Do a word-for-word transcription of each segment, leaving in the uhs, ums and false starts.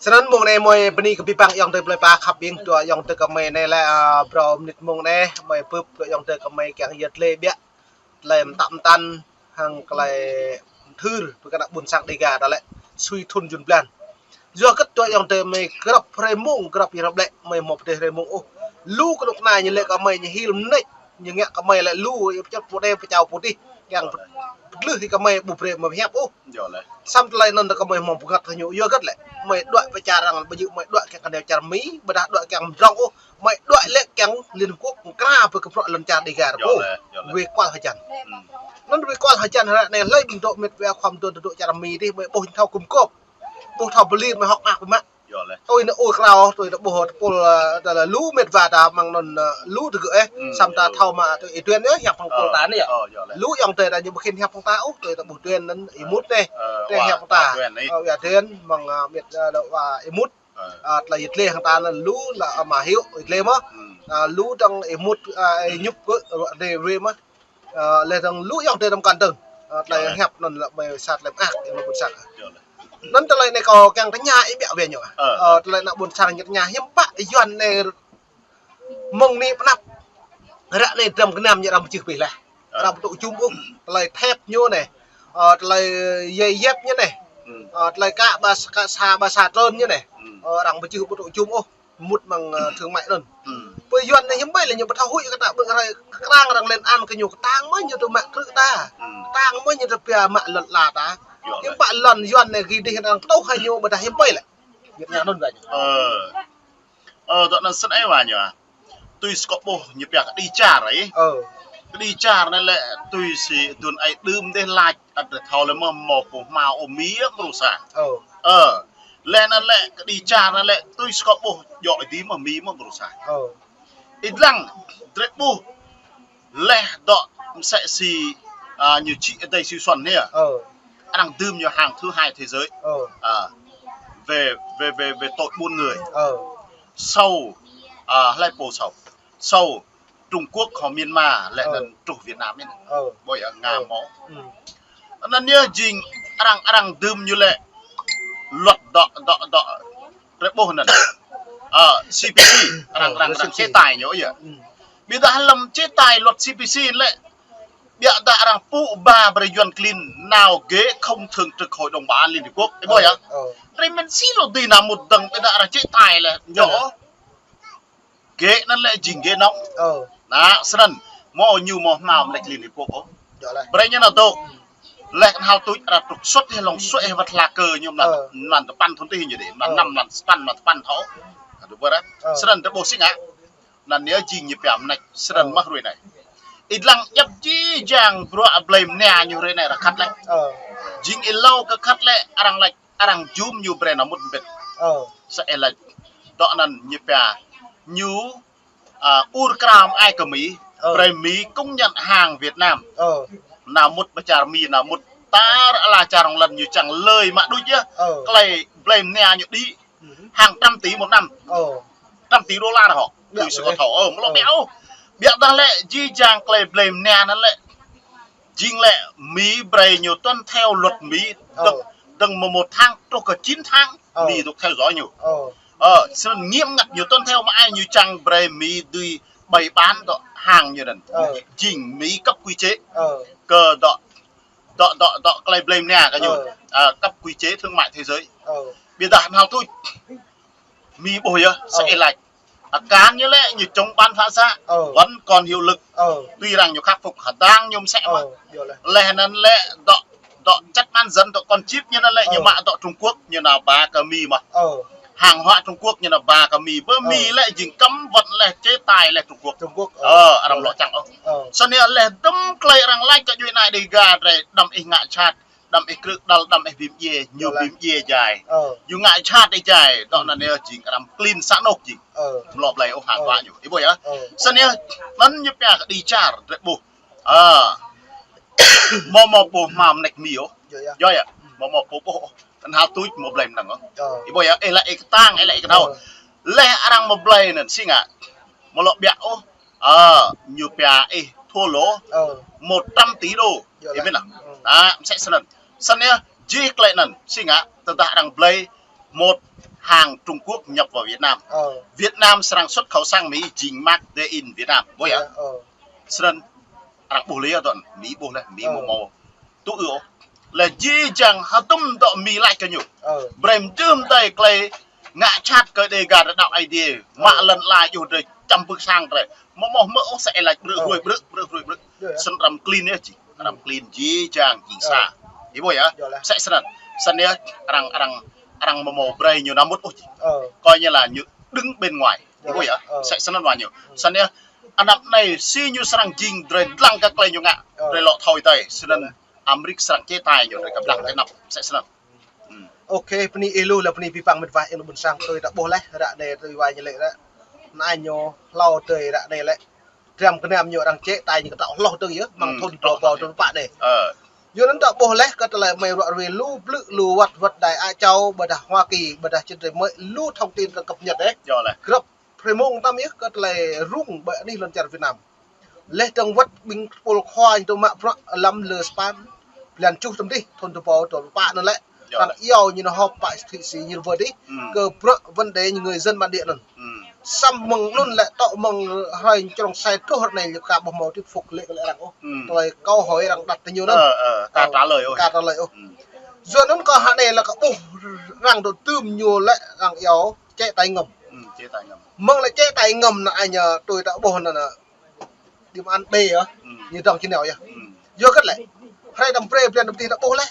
Snăn mông anai mơi bơni kơ abih bang ayŏng adơi plei pla khăp ƀing, dua ayŏng adơi kơ mơi anai lĕ, a, phrâo mơnit mông anai, mơi bưp dua ayŏng adơi kơ mơi kiăng yơh tơlơi ƀiă, tơlơi mơtă mơtăn, hăng tơlơi mthưr, pơkra ƀuôn sang Dega ta lĕ, sui thŭn jŭn blan. Yua hơget dua ayŏng adơi mơi grăp hrơi mông, grăp yơh răp lĕ, mơi hmâo pơdơi hrơi mông ôh. Lu kơnuk kơna ñu lĕ kơ mơi ñu hil mnêč, ñu ngă kơ mơi lĕ lu, yơh pơčăt pô đe, pơčao pô dih, kiăng pơtlưh hĭ kơ mơi ƀu brơi mơi hiăp ôh. Yơh lĕ. Samơ̆ tơlơi anŭn kơ mơi hmâo pơngăt hăng ñu, yua hơget lĕ, mơi đuaĭ pơ čar arăng, ƀu djơ̆ mơi đuaĭ kiăng kơ nao čar Mi, ƀôdah đuaĭ kiăng mdrŏng ôh, mơi đuaĭ lĕ kiăng Liên Hợp Quốc kơ pơkra pơ kơprŏ lŏn čar Dega rơkâo. Yơh lĕ, yơh lĕ. Wê kual hơjăn. Hmm. Anŭn wê kual hơjăn ră anai hlơi ƀing dŏ mĕt wa khua mduôn dŏ čar Mi dih, mơi ƀuh thâo kŭm kôp. Ƀuh thâo pơlir mơi hŏk mơak pơmă. Yơh lĕ. Tui anŭn ôh krao, tui anŭn ƀuh tơpul, ơ, tơlơi lu mĕt wa ta mơ̆ng anŭn, ơ, lu tơgŭ ĕh. Hmm, samơ̆ ta yơh. Thâo mă tui Y Tuen ĕh, hiăp hăng, ơ, pơ̆ng ta anai yơh. Ơ, yơh lĕ. Lu ayŏng adơi ta ñu ƀu khĭn hiăp hăng ta ôh, tui ta ƀuh Tuen anŭn, Y Mut anai. Ơ, tui wa, hiăp hăng ta. Tuen anai. Ơ, wa Tuen, mơ̆ng, ơ, mĕt, ơ, dŏ wa Y Mut. Ơ. Ơ, tơlơi yơh tơlơi hăng ta anŭn lu lĕ, ơ, mă hiu, yơh tơlơi mơ̆. Hmm. Ơ, lu dơ̆ng Y Mut, ơ, Y Ñŭp kơ, ơ, anai wê mơ̆. Ơ, lĕ dơ̆ng lu ayŏng adơi tăm kăn dơ̆ng. Ơ, tơlơi, yơh lĕ, hiăp anŭn lĕ mơi sat lĕ mơak, yơh lĕ ƀuôn sang. Yơh lĕ. Anŭn tơlơi anai kâo kiăng tơña ih biă wê ñu. Ơ, ơ, tơlơi ană ƀuôn sang ñu tơña hiư̆m pă Yuan anai mơ̆ng anai pơ anăp. Ră anai dram gơnam ñu arăng pơčeh pih leh. Ơ. Arăng ƀu tŭ jum ôh, tơlơi thep ñu anai. Ơ, tơlơi dây dép ñu anai. Hmm. Ơ, tơlơi kă ƀa s-, kă sa ƀa sa trơn ñu anai. Hmm. Ơ, arăng pơčeh ƀu tŭ jum ôh. Mŭt mơ̆ng, ơ, thương mại anŭn. Hmm. Pơ Yuan anai hiư̆m ƀai lĕ ñu ƀu thâo huĭ kơ ta ƀơi hrơi kơkrang arăng lĕ ăn kơ ñu kơtang mơ̆ ñu tŭ mă krư̆ ta. Hmm. Kơtang mơ̆ ñu tơpia mă lŏn ala ta. Yơh lĕ. Hiư̆m pă lŏn Yuan anai gih dih arăng tuh hăng ñu ƀôdah hiư̆m ƀai lĕ. Việt Nam anŭn ƀai ñu. Ơ. Ơ, dŏ anŭn snăn ih wa ñu. Tui skop ƀuh ñu pia kơđi čar ih. Ơ. Kơđi čar anai lĕ tui si dun ai đưm dêh lač ăt thâo lĕ mơ̆ hmâo pô hmao ôh Mi ƀrô sa. Ơ. Ơ. Leh anŭn lĕ kơđi čar anŭn lĕ tui skop ƀuh djŏ ih dih mơ̆ Mi mơ̆ ƀrô sa. Ơ. Ih lăng drơi ƀuh leh dŏ msĕ si, a, ñu čih adai si Xuân anai. Ơ. Arăng dưm ñu hàng thứ hai thế giới. Ơ. A, về, về, về, về tội buôn người. Ơ. Sau, a, hlơi pô sau. Sau Trung Quốc hŏ Myanmar leh, ơ, anŭn truh Việt Nam anai. Ơ. Ƀơi Nga, ơ, mơ̆. Ừ. Anŭn yơh jing arăng, arăng dưm ñu lĕ luật dŏ, dŏ, dŏ drơi ƀuh anŭn. Ơ, C P C, arăng, ơ, arăng, luật arăng C P C. Chế tài ñu yơh. Ừ. Ƀiădah lăm chế tài luật C P C lĕ, biă dah arăng pŭ ba brơi Yuan klin nao ghế không thường trực Hội đồng Bảo an Liên Hiệp Quốc. Ih ƀuh yơh? Ơ. Rĭm mơ̆n si lu dih nao mŭt dơ̆ng, ƀiădah arăng chế tài lĕ. Yơh. Ñu. Ghế anŭn lĕ jing ghế nóng. Ơ. Anai, snăn, mơ̆ ñu mơ̆ hmao mơlĕč Liên Hiệp Quốc ôh. Yơh lĕ. Brơi ñu nao dŏ. Leh kơnhal tuč arăng trục xuất hĭ lŏng suaih hĭ wăt hla kơ ñu mlan, ơ, mlan tơpăn thŭn tih ñu dih. Mlan, ơ, năm, mlan tơpăn, mlan tơpăn thâo. Aduh, ƀuh ră. Ơ. Snăn tơƀuh si ngă. Anŭn yơh jing ñu pia mơneč. Snăn, ơ, mơ̆ hrơi anai. Ih lăng djăp jih jang bruă blei mnia ñu hrơi anai arăng khăt lĕ. Ơ. Jing ih lâo kơ khăt lĕ arăng lač arăng jum ñu brơi nao mŭt mbĭt. Ơ. Sa ih lač. Dŏ anŭn ñu pia ñu, a, ur krao mơai kơ Mi, ơ, brơi Mi công nhận hàng Việt Nam. Ơ. Nao mŭt pơ čar Mi, nao mŭt tar ala čar rŏng lăn ñu čang lơi mă đuč yơh. Ơ. Tơlơi blei mnia ñu đĭ. Ừ. Hàng trăm tỷ một năm. Ơ. Trăm tỷ đô la hŏ. Ƀiă tui si kâo thâo. Ơ, mơ̆ lŏ, ơ, ƀiă ôh. Ƀiădah lĕ jih jang tơlơi blei mnia anŭn lĕ. Jing lĕ Mi brơi ñu tuân theo luật Mi, ơ, dơ̆ng, dơ̆ng mơ̆ một tháng truh kơ chín tháng, ơ, Mi được theo dõi ñu. Ơ. Ơ, snăn nghiêm ngặt ñu tuân theo mơai ñu čang brơi Mi dưi bày bán dŏ hàng ñu anŭn. Ơ. Jing Mi cấp quy chế. Ơ. Kơ dŏ, dŏ, dŏ, dŏ tơlơi blei mnia kơ ñu. Ơ. A, cấp quy chế thương mại thế giới. Ơ. Ƀiădah kơnhal tuč. Mi ƀuh yơh, sa ih lač. Akan ñu lĕ, ñu chống bán phá giá, ơ, vẫn còn hiệu lực. Ơ. Tuy rằng ñu khắc phục hơdang ñu msĕ mơ̆. Ơ, yơh lĕ. Leh anŭn lĕ, dŏ, dŏ chất bán dẫn, dŏ con chip ñu anŭn lĕ, ñu, ơ, mă dŏ Trung Quốc, ñu nao ba kơ Mi mơ̆. Ơ. Hàng hóa Trung Quốc ñu nao ba kơ Mi. Bơ, ơ, Mi lĕ jing cấm vận leh, chế tài leh Trung Quốc. Trung Quốc, ơ. Ơ, arăng lŏ čang ôh. Ơ. Snăn yơh leh dŭm tơlơi arăng lač kơ djuai anai Dega drei, đăm ih ngă jhat. Đăm ih krư̆ đăl, đăm ih bi mdjiê, ñu bi mdjiê jai. Ơ. Ñu ngă jhat ih jai, dŏ anŭn yơh jing arăng klin sa anôk jing. Ơ. Mlŏ blei ôh hăng, ơ, wa ñu. Ih ƀuh yơh? Ơ. Snăn yơh, anŭn ñu pia kơđi čar, drơi ƀuh. Ơ. Mơ̆ mơ̆ pô hmao mơneč Mi ôh. Yơh, yơh. Yơh yơh. Mơ̆ mơ̆ pô ƀuh ôh. Kơnhal tuč mơ̆ blei mơnăng ôh. Ơ. Ih ƀuh yơh, ih lĕ ih kơtang, ih lĕ ih kơnhâo. Ơ. Leh arăng mơ̆ blei anŭn, si ngă. Mơ̆ lŏ ƀiă ôh. Ơ, ñu pia ih thua lỗ, ơ, một trăm tỷ đô. Yơh lĕ. Ih mĭn ah? Ơ. Anai, msĕ snăn. Snăn yơh, jih tơlơi anŭn, si ngă, tơdah arăng blei một hàng Trung Quốc nhập vào Việt Nam. Việt Nam srăng xuất khẩu sang Mỹ jing made in Việt Nam. Ƀuh yơh. Snăn arăng ƀuh lĕ yơh tơ̆n, Mi ƀuh lĕ, Mi mơ̆ mâo tŭ ư ôh. Lĕ jih jang hơdôm dŏ Mi lač kơ ñu. Brei mdưm dai klei ngă čhat kơ Dega drei đăo Aê Diê. Mă lăn ala yua drei čăm pưk sang drei. Mơ̆ mâo hmư̆ ôh, sa ê lač brư̆ hruê brư̆, brư̆ hruê brư̆. Snăn arăng klin yơh jing. Arăng klin jih jang jing sa. Ih ƀuh yơh. Msĕ snăn. Snăn yơh arăng, arăng, arăng mơ̆ mâo brei ñu nao mŭt ôh jing. Coi như là ñu đứng bên ngoài. Ih ƀuh yơh. Msĕ snăn wa ñu. Snăn yơh anăp anei si ñu srăng jing drei dlăng kơ klei ñu ngă. Drei lŏ thâo tơi. Snăn Amêrik srăng chế tài ñu drei kăp dlăng kơ anăp. Msĕ snăn. Ôkê, bơni ih lu lĕ bơni abih bang mĕt wa ih ƀuôn sang tui ta ƀuh leh, ră anei tui wa ñu lĕ ră. Anai ñu hlâo tơi ră anei lĕ. Dram gơnam ñu arăng chế tài ñu kơ ta hloh tơi yơh, mơ̆ng thŭn dua rơbâo dua pluh pă anei. Yua anŭn ta ƀuh leh kơ tơlơi mơi ruă ruê lu blư̆ lu wăt wăt đài Á Châu, ƀôdah Hoa Kỳ, ƀôdah čư̆ drei mơi lu thông tin arăng cập nhật đeh. Grăp prê mông tăm yơh kơ tơlơi rŭng ƀơi anih lŏn čar Việt Nam. Leh dơ̆ng wăt ƀing tơpul khua ñu tŭ mă bruă lăm lơ span. Blan tơjuh tăm dih, thŭn dua rơbâo dua pluh pă anŭn lĕ. Arăng iâu ñu nao họp pă thị sĩ Nhir Wơ dih. Kơ bruă vấn đề ñu người dân bản địa anŭn. Săm mơ̆ng anŭn lĕ tŏ mơ̆ng hrơi črông sai truh ră anei ñu ka ƀuh mâo thuyết phục lĕ kơ lĕ arăng ôh. Tơlơi câu hỏi arăng đặt tơ ñu anŭn. Ka trả lời ôh. Ka trả lời ôh. Yua anŭn kơ hă anei lĕ kơ ƀuh arăng dŏ tưm ñu lĕ arăng iâu chế tài ngầm. Mơ̆ng lĕ chế tài ngầm anŭn ai ñu tui ta ƀuh anŭn anŭn. Điểm ăn bê yơh. Ñu dŏng či nao yơh. Yua kơ lĕ. Hrơi tăm brê blan tăm dih ta ƀuh leh.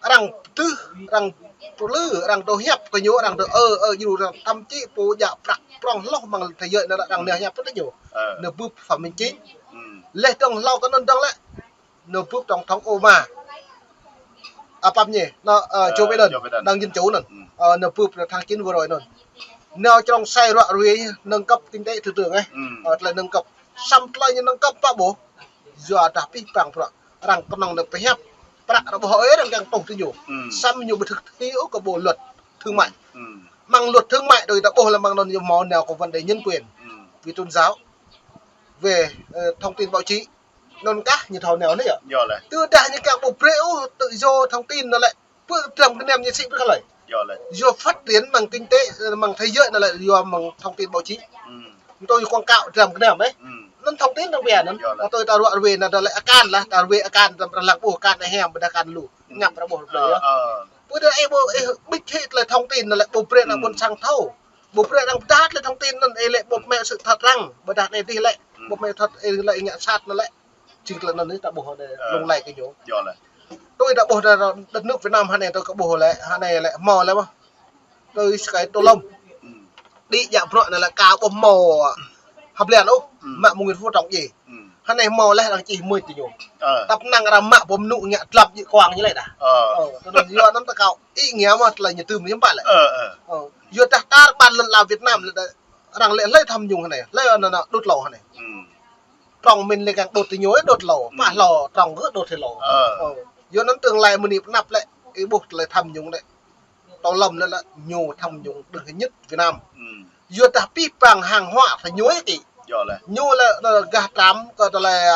Arăng tưh, arăng pơlư, arăng dŏ hiăp kơ ñu, arăng dŏ ơ, ơ, ñu arăng tăm či pô djă prăk prŏng hloh mơ̆ng thế giới anŭn arăng nao hiăp kơ ñu. Nao bưp Phạm Minh Chính. Leh dơ̆ng hlâo kơ anŭn dơ̆ng lĕ. Nao bưp tổng thống Obama. Apăm ñu, nao, ơ, Joe Biden, đảng Dân Chủ anŭn. Ơ, nao bưp tháng chín vừa rồi anŭn. Nao črông sai ruă ruê nâng cấp kinh tế thị trường ĕh. Ơ, tơlơi nâng cấp. Săm tơlơi ñu nâng cấp pă ƀuh. Yua dah abih bang bruă. Arăng kơnơ̆ng nao pơhiăp. Prăk arăng ƀuh ơi arăng kiăng tuh tơ ñu. Săm ñu ƀu thực thi ôh kơ bộ luật thương mại. Mơ̆ng luật thương mại đôi ta ƀuh lĕ mơ̆ng anŭn ñu mâo nao kơ vấn đề nhân quyền. Vì tôn giáo. Về, ờ, thông tin báo chí. Anŭn kah ñu thâo nao anai yơh. Tơdah ñu kiăng ƀu brơi ôh tự do thông tin anŭn lĕ. Pơ dram gơnam ñu sĭ pơ kơ hlơi. Yua phát triển mơ̆ng kinh tế, mơ̆ng thế giới anŭn lĕ yua mơ̆ng thông tin báo chí. Tui quảng cáo dram gơnam ĕh. Anŭn thông tin dơ̆ng pia anŭn. Tui ta ruă ruê anŭn ta lĕ akan lah, ta ruê akan ta lăng ƀuh akan ih hiam ƀôdah akan lu. Ñăp arăng ƀuh arăng plơi yơh. Pơ dih ih ƀuh ih ƀĭt hĭ tơlơi thông tin anŭn lĕ ƀu brơi ană ƀôn sang thâo. Ƀu brơi arăng pơdah tơlơi thông tin anŭn ih lĕ ƀu mă sự thật arăng. Ƀôdah anai dih lĕ. Ƀu mă thật ih lĕ ngă sat anŭn lĕ. Jing tơlơi anŭn ta ƀuh anai lông lăi kơ ñu. Tui ta ƀuh ta đất nước Việt Nam hơnai tui kơ ƀuh lĕ, hơnai lĕ hmâo lĕ mơ̆. Tui sơkai Tô Lâm. Đĭ djă bruă anai lĕ ka ƀuh hmâo hơblan ôh, mă mơ̆ng Nguyễn Phú Trọng djai. Hơnai hmâo leh arăng čih mưč tơ ñu. Tăp năng arăng mă ƀuh mơnŭ ngă tlăp djơ̆ kuang ñu lĕ dah. Ơ, tui anŭn yua anŭn ta kâo ih ngă mơ̆ tơlơi ñu tưm ñu pă lĕ. Yua dah tar ƀan lŏn ala Việt Nam lĕ dah arăng lĕ hlơi tham nhũng hơnai, hlơi anŭn anŭn đốt lô hơnai. Trong mĭn lĕ kiăng đốt tơ ñu đốt lô, pă lô trong kơ đốt tơ lô. Yua anŭn tương lai mơ̆ng anai pơ anăp lĕ, ih ƀuh tơlơi tham nhũng lĕ. Tô Lâm lĕ lĕ ñu tham nhũng đứng thứ nhất Việt Nam. Yua dah abih bang hàng hóa tơ ñu ih kĭ. Ñu lĕ, lĕ gah tram kơ tơlơi,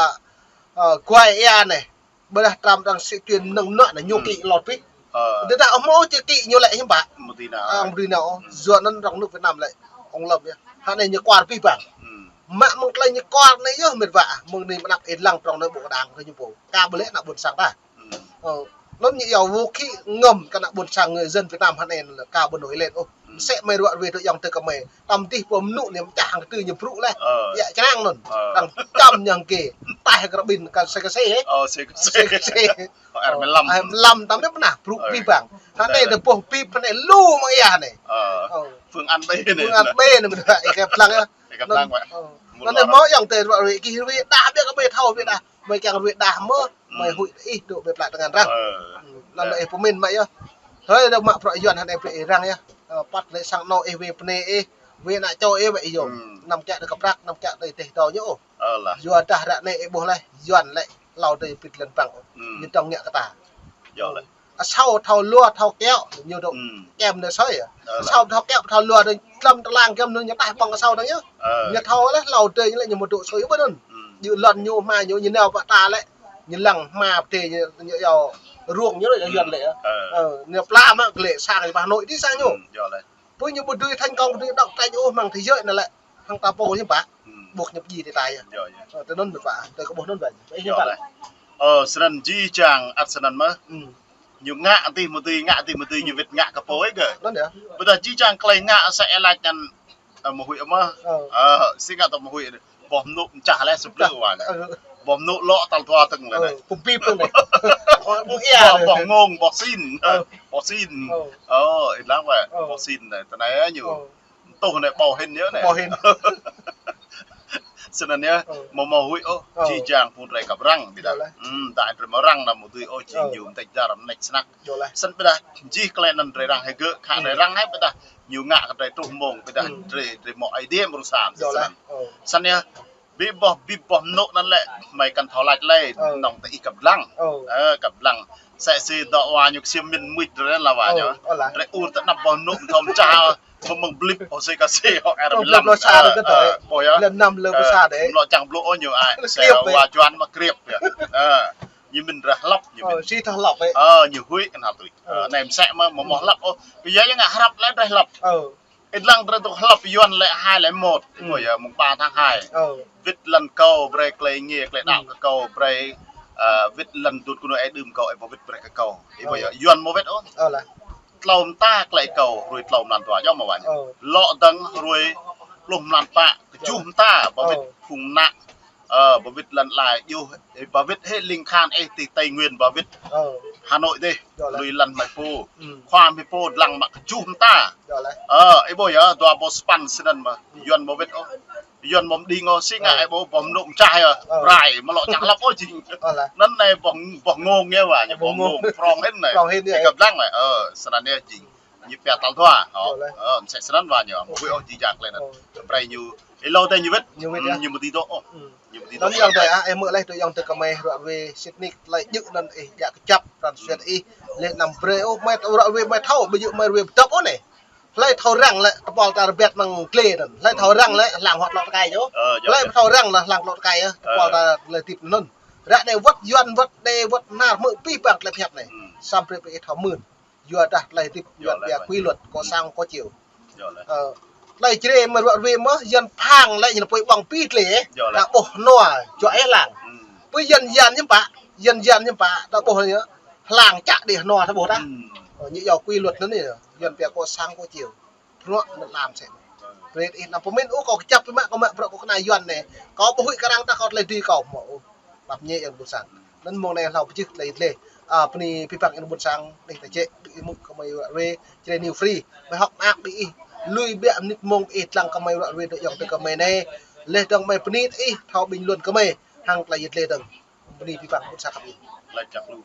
ơ, guai ia anai. Ƀôdah tram arăng sĭ tuyên nơ̆ng nă anai ñu kĭ lŏt pih. Tơdah ôh mâo či kĭ ñu lĕ hiư̆m pă. Ơ, mơ̆ng dih nao. Yua anŭn rŏng nước Việt Nam lĕ. Ong lŏm yơh. Hơnai ñu kuar abih bang. Mă mơ̆ng tơlơi ñu kuar anai yơh mĕt wa. Mơ̆ng anai pơ anăp ih lăng prŏng anai ƀu kơđang kơ ñu pô. Ka ƀu lĕ ană ƀôn sang ta. Ơ, anŭn ñu iâu vũ khí ngầm kơ ană ƀôn sang người dân Việt Nam hơnai anŭn lĕ ka ƀu nui lĕ ôh. Msĕ mơi ruă ruê tơ yŏng tơ kơ mơi. Tăm dih pô mơnŭ anai mơčah hăng tơ ñu brŭ leh. Yă črang anŭn. Arăng čăm ñu hăng kê. Taih kơ rơbin kơ sĕ kơ sĕ ê. Sĕ kơ sĕ. Air mơlăm. Air mơlăm tăm mĕ pơnah brŭ abih bang. Hơnai tơ boh bip hơnai lu mă ia hơnai. Phương án B anai. Phương án B anai mơ̆n ih kĕp lăng yơh. Ih kĕp lăng wă. Anŭn mâo yŏng tơ ruă ruê kih ruê dah biă kơ mơi thâo biă dah. Mơi kiăng ruê dah mơ̆. Mơi huĭ ih dŏ ƀơi plă tơngan arăng. Anŭn ih pơmĭn mă yơh. Hơi dŏ mă bruă Yuan hơnai brơi ih arăng yơh. Ơ, păt lĕ sang anŏ ih wai bơnai ih, wai ană čô ih wă ih yôm. Anăm kiăng đơi kơ prăk, anăm kiăng đơi teh tơ ñu ôh. Yua dah ră anai ih ƀuh leh, Yuan lĕ hlâo dơi pĭt lăn băng ôh. Ñu dŏng ngă kơ ta. Asâo thâo lua thâo kiaŏ, ñu dŏ kem anai soi yơh. Asâo thâo kiaŏ thâo lua dơi tlăm tơlang kem anai ñu taih ƀơ̆ng asâo dơ̆ng yơh. Ñu thâo leh hlâo dơi ñu lĕ ñu mơ̆ dŏ soi ƀơi anŭn. Djơ̆ lŏn ñu hma ñu ñu nao pơ ta lĕ. Ñu lăng hma pơdơi ñu, ñu iâu ruông ñu lĕ Yuan lĕ. Ơ, ñu pla mă kơ lĕ sang ñu pơ Hà Nội dih sang ñu. Pơ ñu ƀu dưi thành công, ƀu dưi độc tranh ôh mơ̆ng thế giới anai lĕ. Hăng ta pô hiư̆m pă. Hmm. Ƀuh ñu pơjing tơlơi. Yơh, yơh. Ơ, tơ anŭn mơ̆ pă, tơ kơ ƀuh anŭn ƀă. Yơh, lĕ. Ơ, srăng jih jang ăt srăng mơ̆. Hmm. Ñu ngă tih mơ̆ tih, ngă tih mơ̆ tih, ñu wĭt ngă kơ pô ih kơ. Anŭn yơh. Ƀôdah jih jang tơlơi ngă sa ih laĭ anŭn, ơ, mơ̆ huĭ mơ̆. Ơ. Ơ, si ngă tơ mơ̆ huĭ. Boh mơnŭ mơčah lĕ sơplư wa. Ơ. Boh mơnŭ lŏ tal dua tơ̆ng lĕ. Ơ, pơmpip tơ̆ng lĕ. Boh, boh ngông, boh sin. Ơ. Boh sin. Ơ. Ơ, ih lăng wa. Ơ. Boh sin anai. Tơ anai ñu. Ơ. Tuh anai ƀâo hin yơh anai. Ƀâo hin. Srăng anai. Ơ. Mơ̆ mơ̆ huĭ ôh, ơ, jih jang phung drei kăp răng ƀiă dah. Yơh lĕ. Hmm, ta drei mơ̆ răng anăm mơ̆ dưi ôh, jing ñu mơtĕk dar mơnĕk snăk. Yơh lĕ. Srăng ƀiă dah, jih tơlơi anŭn drei răng hĭ gơ̆, khă drei răng hĭ ƀiă dah. Ñu ngă kơ drei truh mông ƀiă dah, drei, drei mơ̆ ai đêm rơsan. Yơh lĕ. Ơ. Srăng anai. Bi boh, bi boh mơnŭ anŭn lĕ, mơi kăn thâo laĭ lĕ, ơ, nŏng tơ ih kăp lăng. Ơ. Ơ, kăp lăng. Sĕ si dŏ wa ñu ksiêm min muit drei lă wa ñu. Ơ, ơ lă. Drei ur tơ anăp boh mơnŭ thâo mơčah, mơ̆ng blip, hŏ si ka si, hŏ er ơ, blip lăm. Lơ sa ơ, đơi kơ ơ, đơi. Ƀôh yơh. Lơ năm lơ ơ, sa đơi. Lŏ čang blŭ ôh ñu ai. Lơ sĕ kriêp wa đơi. Juan mă kriêp yơh. Ơ. Ñu min drah hlăp, ñu ơ, min. Si thâo hlăp ơi. Ơ, ñu huĭ kăn hlăp tui. Ơ. Ơ, anai mơsĕ mơ̆, mơ̆, ơ, mơ̆ hlăp ôh. Ƀiă yơh ngă hrăp lĕ drah hlăp. Ơ. Ih lăng drei tŭ hlăp Yuan lĕ hai lĕ một. Ơ. Ƀôh yơh, mơ̆ng pă tháng hai. Ơ. Wĭt lăn kâo brơi tơlơi nge, tơlơi đaŏ kơ kâo brơi, ơ, wĭt lăn dŭt kơnui ơi đưm kâo, ơi ƀu wĭt brơi kơ kâo. Ih ƀôh yơh, Yuan mơ̆ wĭt ôh. Ơ lă. Tlâo mơta tơlơi kâo, hruê tlâo mlan dua, yơh mơ̆ wa. Ơ. Lŏ dơ̆ng hruê pluh mlan pă, kơjuh mơta, ƀu wĭt phung nă. Ơ, ƀu wĭt lăn lai, yơh, ƀu wĭt hĭ ling khan ih ti Tây Nguyên ƀu wĭt. Ơ. Hà Nội dih, yơh lĕ. Lui lăn mơi pô. Hmm. Khua mơi pô lăng mă kơjuh mơta. Yơh lĕ. Ơ, ih ƀôh yơh, dua ƀôh sapăn sơnăn mơ̆. Yuan ƀu wĭt ôh. Yuan ƀu mđing ôh, si ngă ơ, ih ƀôh, boh mơnŭ mơčah yơh. Ơ. Rai, mơ̆ lŏ čang hlăp ôh jing. Ơ lă. Anŭn anai boh, boh ngông yơh wa, ơ, boh ngông. Boh ngông, prong hĭn anai. Prong hĭn yơh. Ih kăp lăng wa. Ơ, srăng anai jing. Ñu pia tal dua, hŏ. Yơh lĕ. Ơ, mơsĕ srăng wa ñu, mơ̆ huĭ ôh jih jang tơlơi anŭn. Ơ. Brơi ñu. Ih lŏ tơ ñu wĭt. Ñu wĭt yơh. Hmm, ñu ƀu dưi dŏ ôh. Hmm. Ñu ƀu dưi dŏ. Anŭn yơh tơlơi, ơ, ih mơ̆ lĕ tui yơh tơ kơmơi ruă ruê sĭt nik tơlơi djơ̆ anŭn ih djă kơjăp pran jua ih lĕ anăm brơi ôh, mơi ruă ruê mơi thâo, ƀu djơ̆ mơi ruê pơdŏp ôh anai. Hlơi thâo răng lĕ tơpul ta rơbat mơ̆ng glai anŭn. Hlơi thâo răng lĕ hlang hŏt lŏ tơkai yơh. Ơ, yơh, hlơi yơh. Thâo răng lĕ hlang lŏ tơkai yơh. Ơ. Tơpul ta lĕ tip anŭn. Ră anai wơ̆t Yuan wơ̆t đe wơ̆t nar mơ̆ pih păng tơlơi pơhiăp anai. Hmm. Samơ̆ brơi ih thâo mưn. Yua dah tơlơi hơdip Yuan lĕ pia quy luật có sang có chiều. Yơh lĕ. Ơ, tơlơi Jrai mơ̆ ruă ruê mơ̆, Yuan phang lĕ ñu pui ƀơ̆ng pih tơlơi, ơ. Yơh lĕ. Ta ƀuh nua, čuă ih lăng. Hmm. Pơ Yuan Yuan hiư̆m pă, Yuan Yuan hiư̆m pă, ta ƀuh ñu, hlang čă đih nua ta ƀuh dah. Hmm. Ơ, ñu yua quy luật anŭn anai, Yuan pia có sang có chiều. Bruă anŭn lăm sĕ. Brơi ih anăm pơmĭn, ơ, kâo kơjăp mă, kâo mă bruă kâo kơnai Yuan anai. Kâo ƀu huĭ kơ arăng tah kâo tơlơi dưi kâo mơ̆. Ơ. Pap ñe yang ƀôn sang. Anŭn mơ̆ng anai hlâo pơjih tơlơi dleh. Ơ, bơni abih bang yang ƀôn sang, đih ta čĕ, ƀing ih mŭt kơmơi ruă ruê, Jrai New Free. Mơi hŏk mơak ƀing ih. Lui biă mơnit mông ih lăng kơmơi ruă ruê dŏ yŏng tơ kơmơi anai. Leh dơ̆ng mơi bơni ih, thâo ƀing Yuan kơmơi. Hăng tơlơi dleh dơ̆ng. Bơni abih bang ƀôn sang kăp ih. Laĭ čăk lu.